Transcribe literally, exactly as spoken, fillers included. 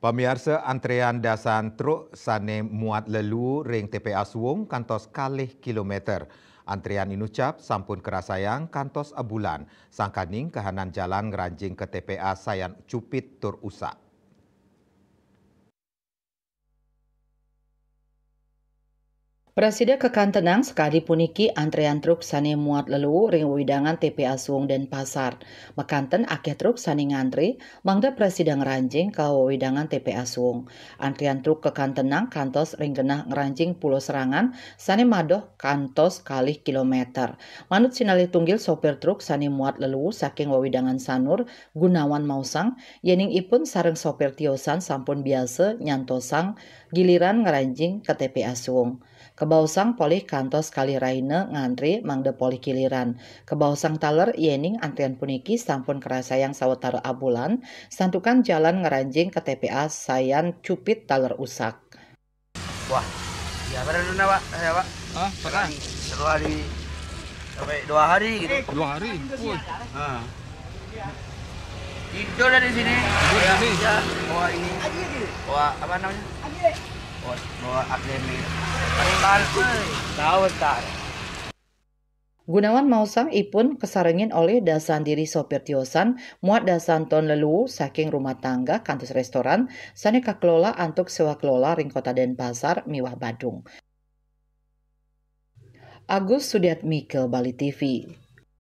Pamiarsa, antrean dasan truk sane muat leluu ring T P A Suwung kantos kalih kilometer. Antrean inucap sampun karasayang kantos abulan, sangkaning kahanan jalan ngranjing ka T P A sayan cupit tur usak. Prasida kakantenang sakadi puniki antrean truk sane muat leluu ring wewidangan T P A Suwung Denpasar. Makanten akeh truk sane ngantre mangda prasida ngranjing ka wewidangan T P A Suwung. Antrean truk kakantenang kantos ring genah ngranjing Pulo Serangan sane madoh kantos kalih kilometer. Manut sinalih tunggil sopir truk sane muat leluu saking wewidangan Sanur, Gunawan maosang, yening ipun sareng sopir tiosan sampun biasa nyantosang giliran ngranjing ka T P A Suwung. Kabaosang polih kantos kalih rahina ngantre mangda polih giliran. Kabaosang taler yening antrian puniki sampun karasayang sawatara abulan, santukan jalan ngranjing ka T P A sayan cupit taler usak. Wah, ya pernah dulu, Pak. Saya, Pak. Ah, pernah. Satu hari sampai dua hari gitu. Dua hari. Woi. Nah. Tidur dari sini. Tidur dari sini. Ya, bawa ini. Bawa apa namanya? Bawa, bawa A T M ini. Tarik, tarik. Tahu, tarik. Gunawan maosang ipun kasarengin olih dasan diri sopir tiosan muat dasan ton leluu saking rumah tangga kantos restoran sane kakelola antuk sewa kelola ring Kota Denpasar miwah Badung. Agus Sudiatmika, Bali T V.